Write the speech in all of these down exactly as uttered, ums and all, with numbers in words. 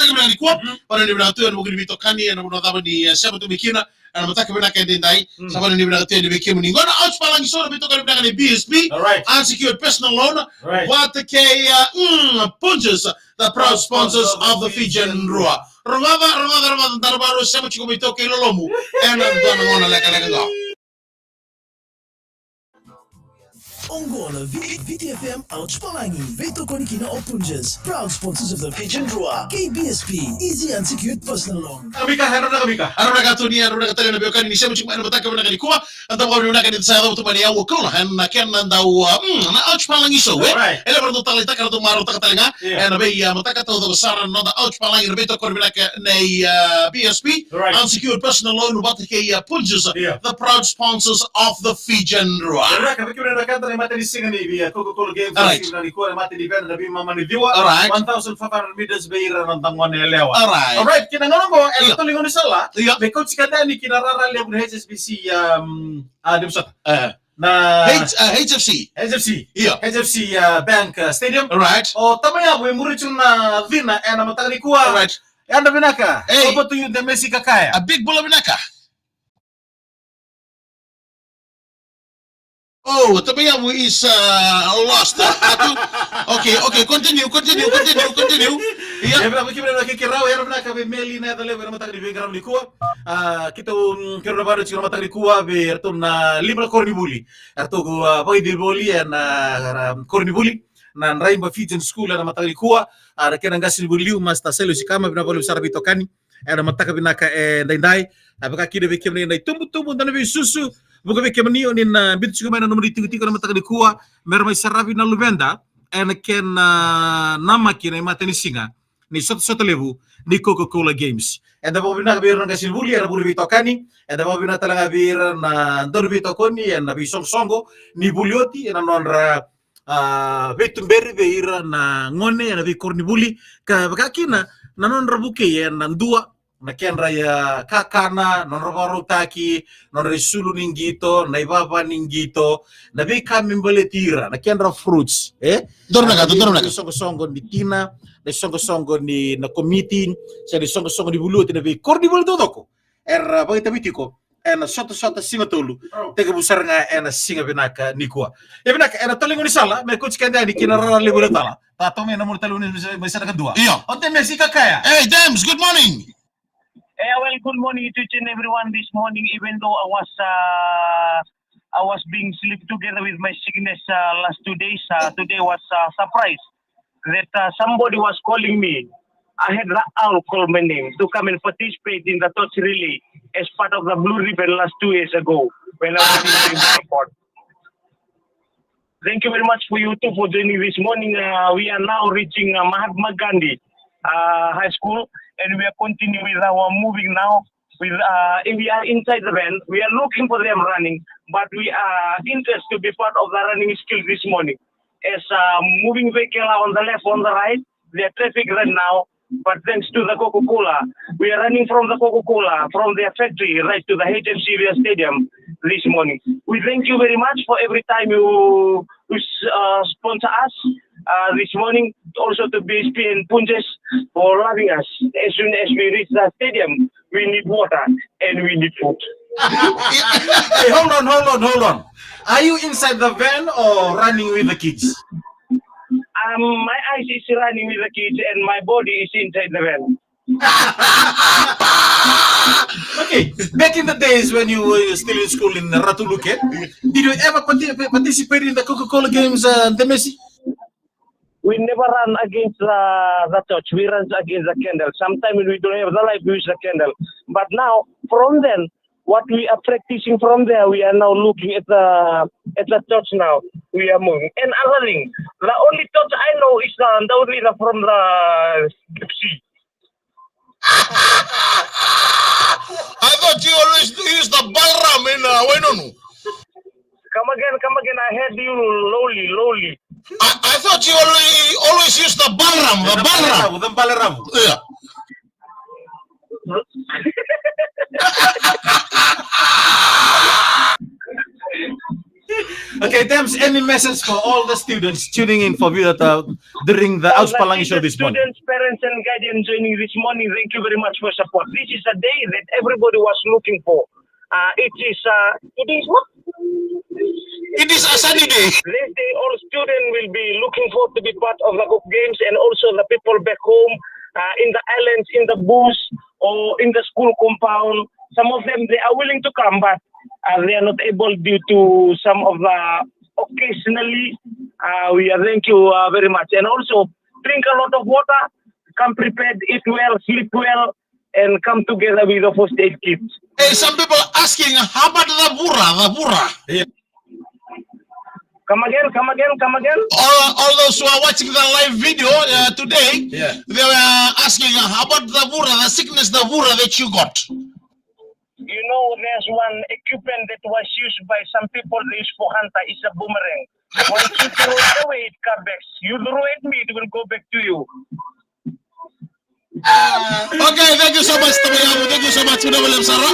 Vinaka nikua, mhm, vakanuinui vinaka tu ena vuku ni veitokoni ena vanua cava ni, eh, sema tu mai kina ena mataka vinaka edaidai. Mm. Sa vakanuinui vinaka tu yani vei kemuni. Qo na Ouch Palagi Show, na veitokoni vinaka ni B S P, all right, unsecured personal loan, right, vata kei, uh, mm, Punjas, the proud sponsors of the Fijian Drua. Rogoca, rogoca, rogoca, da na vakarau sema tiko mai toka i lolomu ena dua na gauna lekaleka qo. Oqo na V-, Viti F M Ouch Palagi, veitokoni kina o Punjas, proud sponsors of the Fijian Drua, kei B S P, easy unsecured personal loan. Vinaka, vinaka, vinaka. Vinaka tu ni, vinaka tale na veiwekani ni sema tiko mai ena mataka vinaka nikua. Eda vakavinavinaka ni da sa yaco tu mai na aua koula ena kena dau, uh, mm, na Ouch Palagi Show, eh? Right. E levu era dau taleitaka, era dau marautaka tale ga. Yeah. Ena vei, uh, mataka taucoko sara na noda Ouch Palagi, na veitokoni vinaka nei, uh, B S P, right, unsecured personal loan, vata kei, uh, Punjas, yeah, the proud sponsors of the Fijian Drua. Right, ka vei kemuni na kata na imatai ni siga ni vei, uh, Coca-Cola Games, all right, siga ni kua na imatai ni vena na veimama ni ciwa. All right. One thousand five hundred meters vei ira na noda gone yalewa. All right. All right, kina gauna qo, ena, yeah, toli gaunisala, yeah, me kauti keda yani kina rara levu na H S B C, um, a, levu sota. Eh. Na H-, uh, H F C. H F C. Yeah. H F C, uh, Bank, uh, Stadium. Right. O tama yavu e muri tu na cina ena mataka nikua. Right. Yadra vinaka. Hey. Over to you, Demesi Kakaya. A big bula vinaka. Oh, tama yavu is, uh, lost. Uh, atu. Okay, okay, continue, continue, continue, continue. Yeah. Ia, vinaka, kemuni na kekerau, yadra vinaka vei Meli na yaca levu ena mataka ni veiqaravi nikua. A, keitou, mm, keirau na vakarau tiko na mataka nikua vei iratou na lima na koronivuli. Eratou, a, vakaicili voli ena, a, koronivuli na Draiba Fijian School ena mataka nikua. A, na kena qasenivuli liu, Master Sele Sikama, vinaka vakalevu sara veitokani ena mataka vinaka edaidai. A, vaka kina vei kemuni na itubutubu, dua na veisusu, vuqa vei kemuni o ni na biuta tiko mai na nomuni tikotiko ena mataka nikua, mera mai saravi na luveda ena kena, a, namaki na imatai ni siga ni sotasota levu ni Coca-Cola Games. Eda vakavinavinaka vei ira na qasenivuli ena vuku ni veitokani. Eda vakavinavinaka tale ga vei ira na dau ni veitokoni ena veisoqosoqo ni vuli oti ena nodra, a, veituberi vei ira na gone ena veikoronivuli, ka vaka kina na nodra vukei ena dua na kedra, ia, kakana, nodra vakarautaki, nodra isulu ni qito, na ivava ni qito, na veika me baleti ira, na kedra fruits, e? Donu na ka, donu na ka. Na isoqosoqo ni tina, na isoqosoqo ni na komiti, se na isoqosoqo ni vuli oti na veikoronivuli taucoko era vakaitavi tiko ena sotasota siga tolu, tekivu sara ga ena siga vinaka nikua. Ia vinaka, ena toli gaunisala me kauti keda yani kina rara levu ni tala. Tatou mai na nomuni tali gaunisala mai sa na kadua. Io. O Demesi Kakaya. Hey, Dems, good morning. Eh, well, good morning to each and everyone this morning, even though I was, uh, I was being sleep together with my sickness, uh, last two days. Uh, today was a surprise that, uh, somebody was calling me. I had Raul call my name to come and participate in the torch relay as part of the Blue Ribbon last two years ago when I was in the airport. Thank you very much for you too for joining this morning. Uh, we are now reaching, uh, Mahatma Gandhi, uh, High School, and we are continuing with our moving now. With, uh, we are inside the van. We are looking for them running, but we are interested to be part of the running skill this morning. As, uh, moving vehicle are on the left, on the right, there are traffic right now. But thanks to the Coca-Cola, we are running from the Coca-Cola, from their factory right to the H F C Stadium this morning. We thank you very much for every time you, you s-, uh, sponsor us, uh, this morning. Also to B S P and Punjas for loving us. As soon as we reach the stadium, we need water and we need food. Hey, hold on, hold on, hold on. Are you inside the van or running with the kids? Um, my eyes is running with the kids and my body is inside the van. Okay, back in the days when you were still in school in Ratu Luke, did you ever parti-, participate in the Coca-Cola Games, uh, Demesi? We never run against the, the torch. We run against the candle. Sometimes when we don't have the light, we use the candle. But now, from then, what we are practicing from there, we are now looking at the, at the torch now. We are moving. And other thing, the only torch I know is the, the only the, from the sea. I thought you always use the Balram in, uh, Wainunu. Come again, come again. I heard you lowly, lowly. I, I thought you always, always use the Balram, the Balram. The Balram. Yeah. Okay, Dems, any message for all the students tuning in for you at, uh, during the Ouch Palangi show this morning? Students, parents, and guardians. joining this morning. Thank you very much for your support. This is a day that everybody was looking for. Uh, it is, uh, it is what? It is a sunny day. This day, all students will be looking forward to be part of the Cook Games, and also the people back home, uh, in the islands, in the bush, or in the school compound. Some of them, they are willing to come, but, uh, they are not able due to some of the occasionally. Uh, we, uh, thank you, uh, very much. And also, drink a lot of water, come prepared, eat well, sleep well, and come together with the first aid kits. Hey, some people are asking, how about the vura, the vura? Yeah. Come again, come again, come again. All, all those who are watching the live video, uh, today, yeah, they were asking, uh, how about the vura, the sickness, the vura that you got? You know, there's one equipment that was used by some people, they use for hunter, it's a boomerang. Once you throw it away, it comes back. You throw at me, it will go back to you. Okay, thank you so much, Tamayamu. Thank you so much. Vinaka vakalevu sara.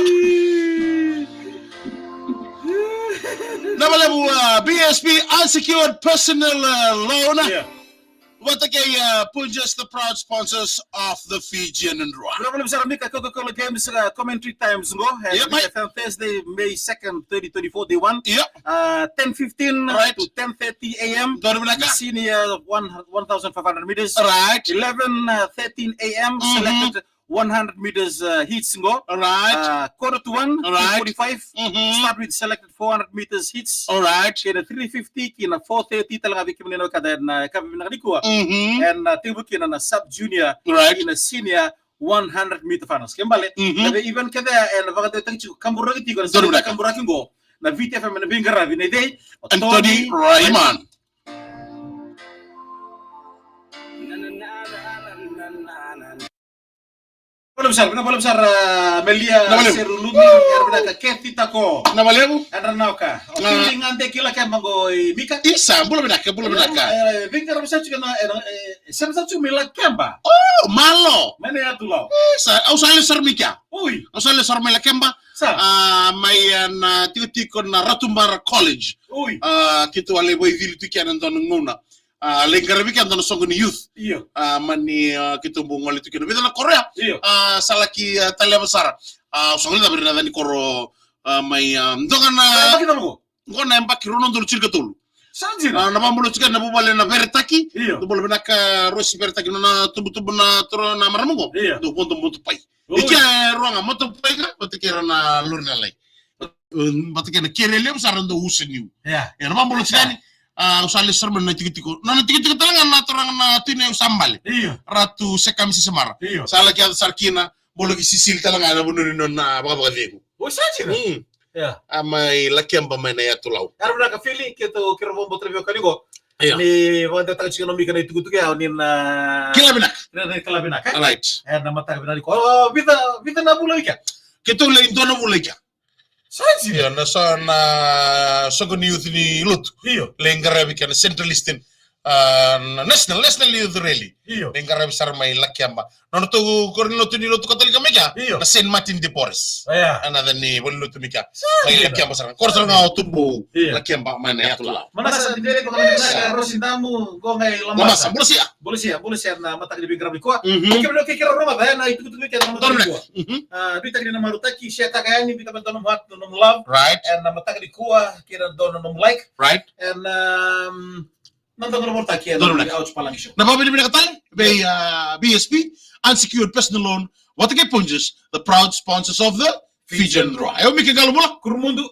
Vinaka vakalevu, uh, B S P unsecured personal, uh, loan. Yeah. Vata kei, uh, Punjas, the proud sponsors of the Fijian Drua. Vinaka vakalevu sara, Mika. Coca-Cola Games, uh, commentary times qo. Yep, mate. Thursday, May second, twenty twenty-four, day one. Yep. Uh, ten fifteen, right, to ten thirty A M. Donu vinaka. Senior one, one thousand five hundred meters. Right. Eleven, uh, thirteen A M, mm-hmm, selected one hundred meters, uh, heats qo. Right. Uh, quarter to one, right, two forty-five. Mm-hmm. Start with selected four hundred meters heats. All right. Kei na three fifty, kei na four thirty, tale ga vei kemuni na wekada ena, uh, yakavi vinaka nikua. Mm-hmm. Ena, uh, tekivu kina na sub junior, right, kei na senior one hundred meter finals. Kena ibalebale, mm-hmm, na vei event kece ena vakadewataki tiko, kaburaki tiko, ena, donu vinaka, kaburaki qo na Viti F M ena veiqaravi nei Tony Raiman. Vinaka vakalevu sara, vinaka vakalevu sara, uh, Melia Serulumi, vinaka vakalevu. Kathy Tako. Vinaka vakalevu. Andra Naoka. O, ah, Fili Gade kei Lakeba qo, e, Mika. Isa, bula vinaka, bula vinaka. E, veiqaravi sara tiko na, e, e, sema sara tiko mai Lakeba. Oh, malo. Mai na yatu Lau. Isa, au sa lesu sara mai kea. Oi. Au sa lesu sara mai Lakeba. Sa. Ah, mai, ah, na tikotiko na Ratubara College. Oi. Ah, keitou a lai vakaicili tu kea ena dua na gauna. Ah, lai qaravi kea e dua na soqo ni youth. Io. Ah, mani, ah, keitou bau gole tu kina. Vica na koro ya. Io. Ah, sa laki, ah, taleva sara. Ah, au sa guilecava na yaca ni koro, ah, mai, ah, dua ga na, mai yabaki cava qo? Qo na yabaki rua na udolu tinikatolu. Sa dina. Ah, na vakabula tiko na vuvale na Veretaki. Io. Dou bula vinaka Rosi Veretaki, nona tubutubu na toro na marama qo. Io. Dou vodo motopai. Oi. Ike e rua ga motopai ga, vata kei ira na lori lalai. Vata kei na kere levu sara dau usa niu. Ia. Ia, na vakabula tiko yani, ah, au sa lesu sara mai na tikotiko. Na, na tikotiko tale ga na turaga na tui nei au sa bale. Io. Ratu Sekami Sesemara. Io. Sa laki yaco sara kina, bau laki sisili tale ga ena vanua ni nona vakavakacegu. O, sa dina? Mm. Ia. A mai Lakeba mai na yatu Lau. Era vinaka Fili, keitou, keirau vakabauta na veiwekani qo. Ia. Ni vakadewataka tiko na Mika na itukutuku ya, ni na kila vinaka. Ni na kila vinaka, e? Right. Ena mataka vinaka nikua. O, vica, vica na vula i kea? Keitou lai dua na vula i kea. Sa dina? Io, na so, na soqo ni youth ni lotu. Io. Lai qaravi kea na Central Eastern, ah, na National, National Youth Rally. Io. Lai qaravi sara mai Lakeba. Na nodratou koro ni lotu, ni lotu Katolika mai kea. Io. Na Saint Martin de Porres. Ia. Ena yaca ni valenilotu mai kea. Sa dina? Mai Lakeba sara. Koro sara ga o Tubou. Io. Lakeba mai na yatu Lau. Manasa, ni vei ko na Rosi Damu, qo qai Lamasa. Lamasa, bula sia. Bula sia, bula sia na mataka ni veiqaravi nikua. Mhm. Kemuni na keirau rogoca, e, na itukutuku kei na mataka nikua. Mhm. Ah, nuitaki ni na marautaki, share-taka yani, biuta mai dua nomu heart, dua nomu love. Right. Ena mataka nikua, kei na dua nomu like. Right. Ena, um, na dua nomu marautaki, ena nomu ouch palagi show. Na vakavinavinaka tale vei, ah, B S P, unsecured personal loan, vata kei Punjas, the proud sponsors of the Fijian Drua. E o Mika Qalobula. Kurumudu.